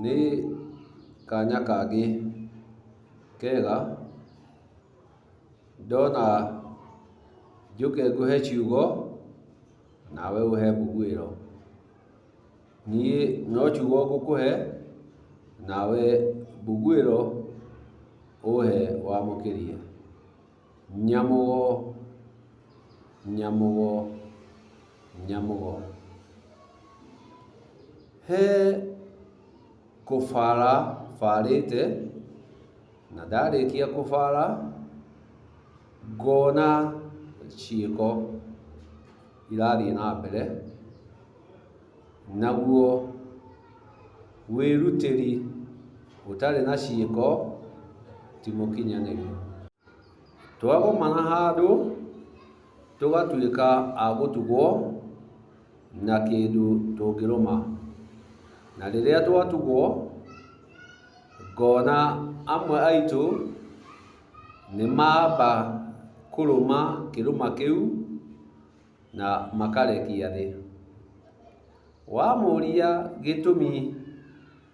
Nĩ kanya kangĩ kega ndona njũke ngũhe ciugo nawe ũhe mbuguĩro. Niĩ no ciugo ngũkũhe nawe mbuguĩro ũhe wamũkĩrie. Nyamũgo, nyamũgo, nyamũgo. He kũbara barĩte, na ndarĩkia kũbara, ngona ciĩko irathiĩ na mbere, naguo wĩrutĩri ũtarĩ na ciĩko ti mũkinyanĩru. Twagomana handũ, tũgatuĩka a gũtugwo na kĩndũ tũngĩrũma. Na rĩrĩa twatugwo, ngona amwe aitũ nĩ mamba kũrũma kĩrũma kĩu na makarekia thĩ. Wamũria gĩtũmi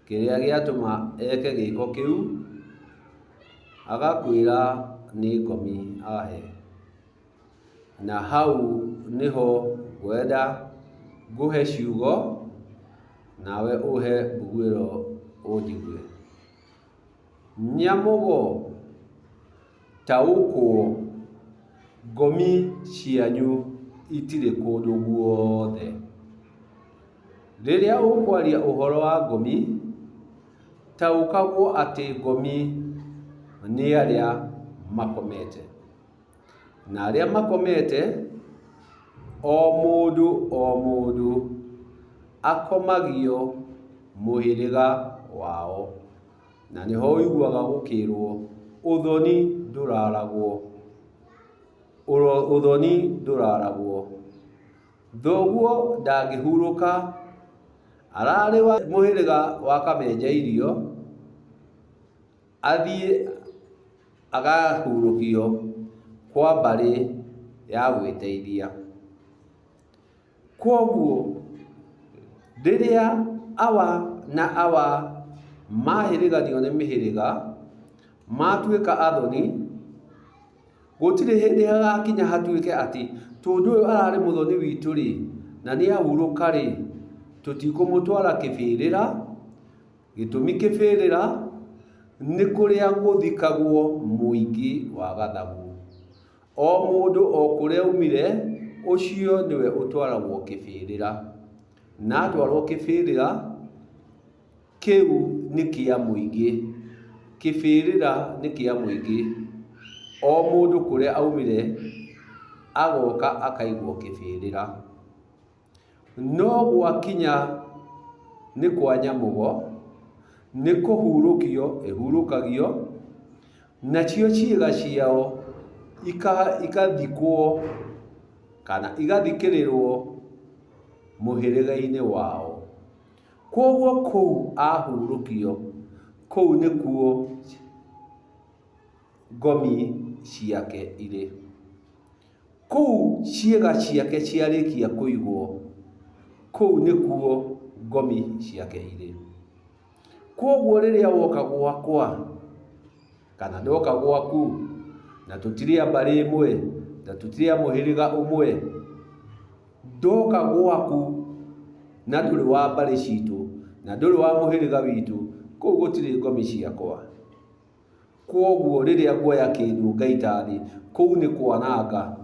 kĩrĩa gĩatũma eke gĩko kĩu, agakwĩra nĩ ngomi ahe. Na hau nĩho ngwenda ngũhe ciugo, nawe ũhe mbuguĩro ũnjigue. Nyamũgo, taũkwo, ngomi cianyu itirĩ kũndũ guothe. Rĩrĩa ũkwaria ũhoro wa ngomi, taũkagwo atĩ ngomi nĩ arĩa makomete. Na arĩa makomete, o mũndũ o mũndũ akomagio mũhĩrĩga wao. Na nĩho ũiguaga gũkĩrwo, ũthoni ndũraragwo. Ũthoni ndũraragwo. Thoguo ndangĩhurũka, ararĩ wa mũhĩrĩga wa Kamenja irio, athiĩ agahurũkio kwa mbarĩ ya gwĩteithia. Kwoguo rĩrĩa awa na awa mahĩrĩganio nĩ mĩhĩrĩga, matuĩka athoni, gũtirĩ hĩndĩ hagakinya hatuĩke atĩ tondũ ũyũ ararĩ mũthoni witũ-rĩ, na nĩ ahurũka-rĩ, tũtikũmũtwara kĩbĩrĩra. Gĩtũmi kĩbĩrĩra nĩ kũrĩa gũthikagwo mũingĩ wa gathagu. O mũndũ o kũrĩa aumire, ũcio nĩwe ũtwaragwo kĩbĩrĩra. Na atwarwo kĩbĩrĩra, kĩu nĩ kĩa mũingĩ. Kĩbĩrĩra nĩ kĩa mũingĩ. O mũndũ kũrĩa aumire, agoka akaigwo kĩbĩrĩra. No gwakinya nĩ kwa nyamũgo, nĩ kũhurũkio ĩhurũkagio, nacio ciĩga ciao ikathikwo kana igathikĩrĩrwo mũhĩrĩga-inĩ wao. Kwoguo kũu ahurũkio, kũu nĩkuo ngomi ciake irĩ. Kũu ciĩga ciake ciarĩkia kũigwo, kũu nĩkuo ngomi ciake irĩ. Kwoguo rĩrĩa woka gwakwa, kana ndoka gwaku, na tũtirĩ a mbarĩ ĩmwe, na tũtirĩ a mũhĩrĩga ũmwe, ndoka gwaku na ndũrĩ wa mbarĩ citũ, na ndũrĩ wa mũhĩrĩga witũ, kũu gũtirĩ ngomi ciakwa. Kwoguo rĩrĩa nguoya kĩndũ ngaita thĩ, kũu nĩ kwananga.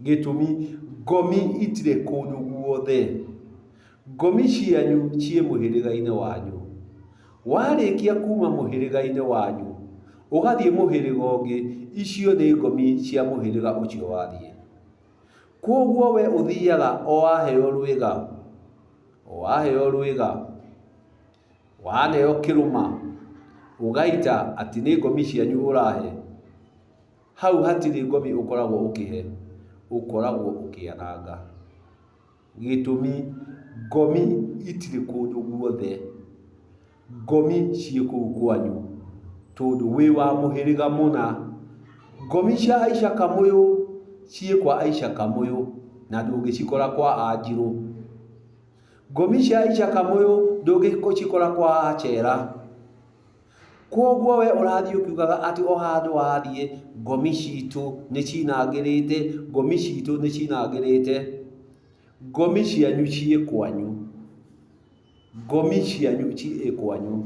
Gĩtũmi, ngomi itirĩ kũndũ guothe. Ngomi cianyu ciĩ mũhĩrĩga-inĩ wanyu. Warĩkia kuma mũhĩrĩga-inĩ wanyu, ũgathiĩ mũhĩrĩga ũngĩ, icio nĩ ngomi cia mũhĩrĩga ũcio wathiĩ. Kwoguo we ũthiaga o waheo rwĩga, o waheo rwĩga. Waneo kĩrũma ũgaita atĩ nĩ ngomi cianyu ũrahe, hau hatirĩ ngomi ũkoragwo ũkĩhe, ũkoragwo ũkĩananga. Gĩtũmi, ngomi itirĩ kũndũ guothe, ngomi ciĩ kũu kwanyu tondũ wĩ wa mũhĩrĩga mũna. Ngomi cia Aisha Kamũyũ ciĩ kwa Aisha Kamũyũ na ndũngĩcikora kwa Anjirũ. Ngomi cia Aisha Kamũyũ ndũngĩcikora kwa Achera. Kwoguo we ũrathiĩ ũkiugaga atĩ o handũ wathiĩ ngomi citũ nĩ cinangĩrĩte, ngomi citũ nĩ cinangĩrĩte. Ngomi cianyu ciĩ kwanyu. Ngomi cianyu ciĩ kwanyu.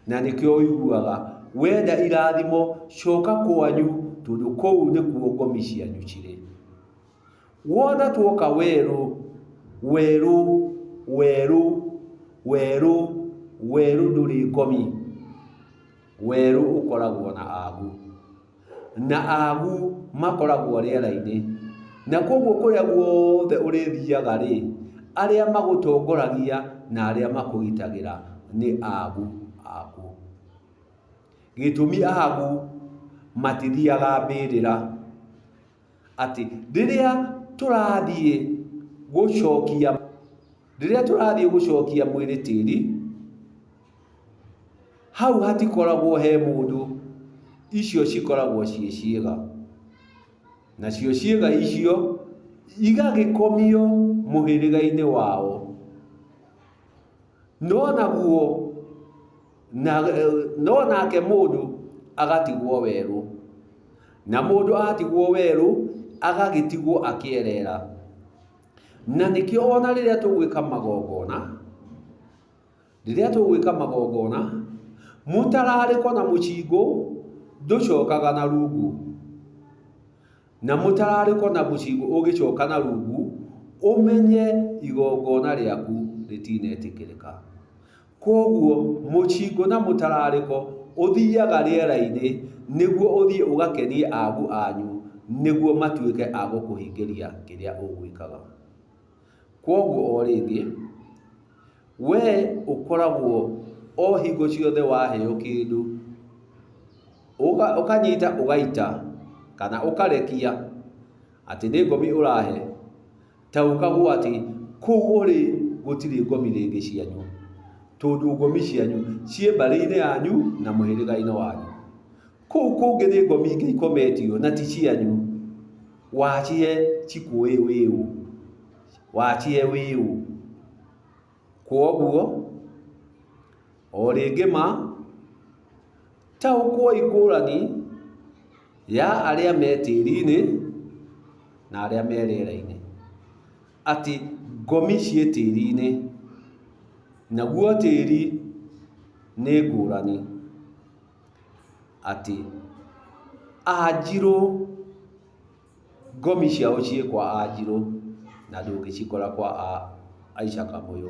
Na nĩkĩo ũiguaga wenda irathimo coka kwanyu tondũ kũu nĩkuo ngomi cianyu cirĩ. Wona twoka werũ, werũ, werũ, werũ, werũ ndũrĩ ngomi. Werũ ũkoragwo na agu. Na agu makoragwo rĩera-inĩ. Na koguo kũrĩa guothe ũrĩthiaga rĩ, arĩa magũtongoragia na arĩa makũgitagĩra nĩ agu aku. Gĩtũmi agu matithiaga mbĩrĩra. Atĩ rĩrĩa tũrathiĩ gũcokia, rĩrĩa tũrathiĩ gũcokia mwĩrĩ tĩri, hau hatikoragwo he mũndũ, icio cikoragwo ciĩ ciĩga. Nacio ciĩga icio igagĩkomio mũhĩrĩga-inĩ wao. No naguo, na, no nake mũndũ agatigwo werũ. Na mũndũ atigwo werũ, agagĩtigwo akĩerera. Na nĩkĩo ona rĩrĩa tũgwĩka magongona, rĩrĩa tũgwĩka magongona, mũtararĩko na mũcingũ ndũcokaga na rungu. Na mũtararĩko na mũcingũ ũgĩcoka na rungu, ũmenye igongona rĩaku rĩtinetĩkĩrĩka. Kwoguo mũcingũ na mũtararĩko ũthiaga rĩera-inĩ nĩguo ũthiĩ ũgakenie agu anyu nĩguo matuĩke a gũkũhingĩria kĩrĩa ũgwĩkaga. Kwoguo o rĩngĩ, we ũkoragwo o hingo ciothe waheo kĩndũ, ũkanyita ũgaita kana ũkarekia atĩ nĩ ngomi ũrahe, Taũkagwo atĩ kũu ũrĩ gũtirĩ ngomi rĩngĩ cianyu, tondũ ngomi cianyu ciĩ mbarĩ-inĩ yanyu na mũhĩrĩga-inĩ wanyu. Kũu kũngĩ nĩ ngomi ingĩ ikometio na ti cianyu, wacihe cikũĩ wĩ ũ? Wacihe wĩ ũ? Kwoguo, o rĩngĩ ma, taũkwoi ngũrani ya arĩa me tĩri-inĩ na arĩa me rĩera-inĩ, atĩ ngomi ciĩ tĩri-inĩ, naguo tĩri nĩ ngũrani, atĩ anjirũ ngomi ciao ciĩ kwa anjirũ na ndũngĩcikora kwa Aisha Kamũyũ.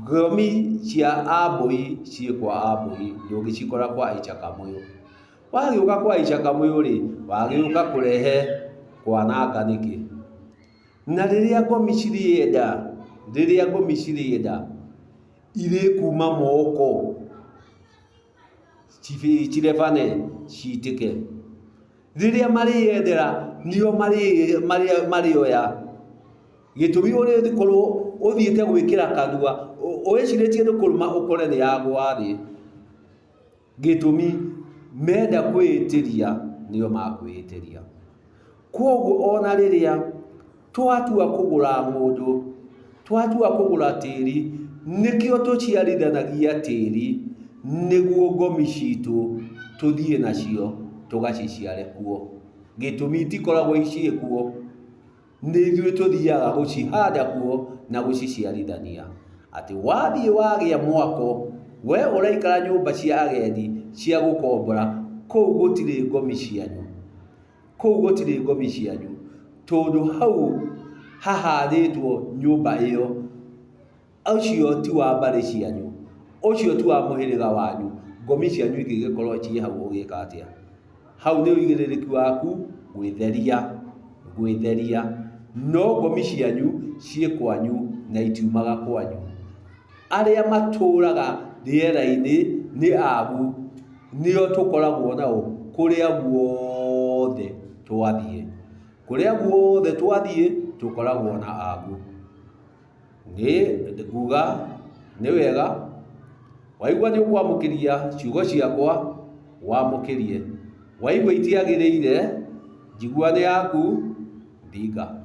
Ngomi cia Ambũi ciĩ kwa Ambũi, ndũngĩcikora kwa Aisha Kamũyũ. Wagĩũka kwa Aisha Kamũyũ rĩ, wagĩũka kũrehe kwananga nĩkĩ? Na rĩrĩa ngomi cirĩenda, rĩrĩa ngomi cirĩenda, irĩ kuma moko cirebane citĩke. Rĩrĩa marĩyendera nĩo marĩoya. Gĩtũmi ũrĩkorwo ũthiĩte gwĩkĩra kanua, wĩcirĩtie nĩ kũrũma ũkore nĩ yagũa thĩ. Gĩtũmi menda kwĩĩtĩria nĩo makwĩĩtĩria. Kwoguo ona rĩrĩa twatua kũgũra ng'ũndũ, twatua kũgũra tĩri, nĩkĩo tũciarithanagia tĩri nĩguo ngomi citũ tũthiĩ nacio tũgaciciare kuo. Gĩtũmi itikoragwo ciĩ kuo. Nĩ ithuĩ tũthiaga gũcihanda kuo na gũciciarithania. Atĩ wathiĩ wagĩa mwako, we ũraikara nyũmba cia agendi cia gũkombora, kũu gũtirĩ ngomi cianyu. Kũu gũtirĩ ngomi cianyu, tondũ hau hahandĩtwo nyũmba ĩyo, Ũcio ti wa mbarĩ cianyu, ũcio ti wa mũhĩrĩga wanyu, ngomi cianyu ingĩgĩkorwo ciĩ hau ũgĩka atĩa? Hau nĩ ũigĩrĩrĩki waku gwĩtheria, gwĩtheria. No ngomi cianyu ciĩ kwanyu na itiumaga kwanyu. Arĩa matũraga rĩera-inĩ nĩ agu, nĩo tũkoragwo nao kũrĩa guothe twathiĩ. Kũrĩa guothe twathiĩ tũkoragwo na agu. Nĩ nguga nĩ wega waigua nĩ ũkwamũkĩria ciugo ciakwa wamũkĩrie, waigua itiagĩrĩire njigua nĩ yaku thinga.